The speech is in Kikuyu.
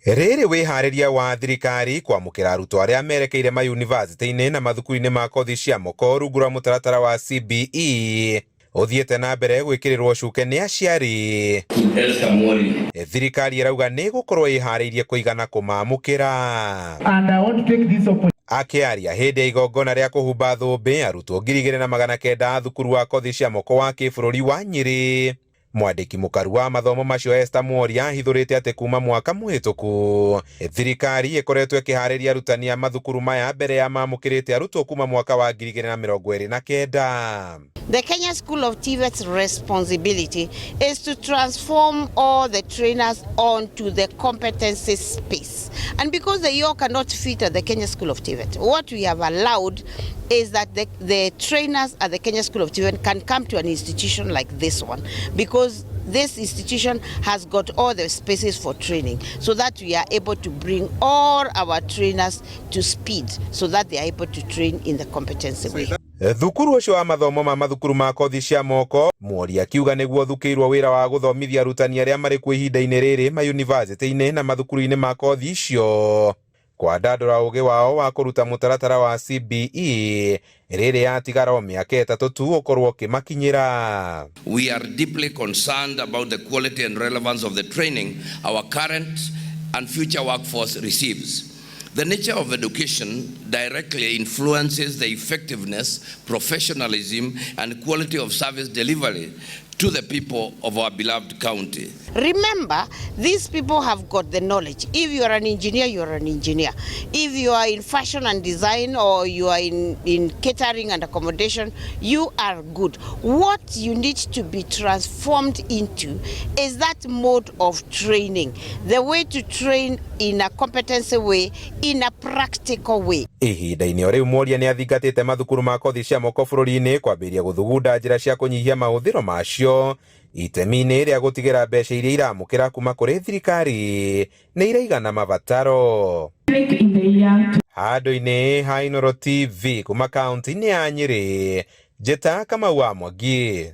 Rĩrĩ wĩharĩria wa thirikari kwamũkĩra arutwo arĩa merekeire mayunivasĩtĩ-inĩ na mathukuru-inĩ ma kothi cia moko rungu rwa mũtaratara wa CBE ũthiĩte na mbere gwĩkĩrĩrwo cuke nĩ aciari. Esther Mworia. Thirikari ĩrauga nĩ ĩgũkorwo ĩharĩirie kũigana kũmamũkĩra. And I want to take this opportunity. Akĩaria hĩndĩ ya igongona rĩa kũhumba thũmbĩ arutwo 2900 a thukuru wa kothi cia moko wa kĩbũrũri wa Nyĩrĩ, Mwandĩki mũkaru wa mathomo macio Esther Mworia ahithũrĩte atĩ kuma mwaka mũhĩtũku thirikari ĩkoretwo ĩkĩharĩria arutani a mathukuru maya mbere ya mamũkĩrĩte arutwo kuma mwaka wa 2029. The Kenya School of TVET's responsibility is to transform all the trainers onto the competency space. And because they all cannot fit at the Kenya School of TVET, what we have allowed is that the trainers at the Kenya School of TVET can come to an institution like this one, because this institution has got all the spaces for training, so that we are able to bring all our trainers to speed, so that they are able to train in the competency way. Thukuru ũcio wa mathomo ma mathukuru ma kothi cia moko, Mworia akiuga nĩguo thukĩirwo wĩra wa gũthomithia arutani arĩa marĩ kuo ihinda-inĩ rĩrĩ mayunivasĩtĩ-inĩ na mathukuru-inĩ ma kothi icio kwandandũra ũgĩ wao wa kũruta mũtaratara wa CBE rĩrĩ yatigara o mĩaka 3 tu ũkorwo ũkĩmakinyĩra. We are deeply concerned about the quality and relevance of the training our current and future workforce receives. The nature of education directly influences the effectiveness, professionalism, and quality of service delivery to the people of our beloved county. Remember, these people have got the knowledge. If you are an engineer, you are an engineer. If you are in fashion and design, or you are in catering and accommodation, you are good. What you need to be transformed into is that mode of training, the way to train in a competency way, in a practical way. Ihinda-inĩ o rĩu Mworia nĩ athingatĩte mathukuru ma kothi cia moko bũrũri-inĩ kwambĩrĩria gũthugunda njĩra cia kũnyihia mahũthĩro macio itemi-inĩ rĩa gũtigĩra mbeca iria iramũkĩra kuma kũrĩ thirikari nĩ iraigana mabataro. Handũ-inĩ ha Inooro TV kuma kaunti-inĩ ya Nyĩrĩ, Njĩta Kamau wa Mwangi.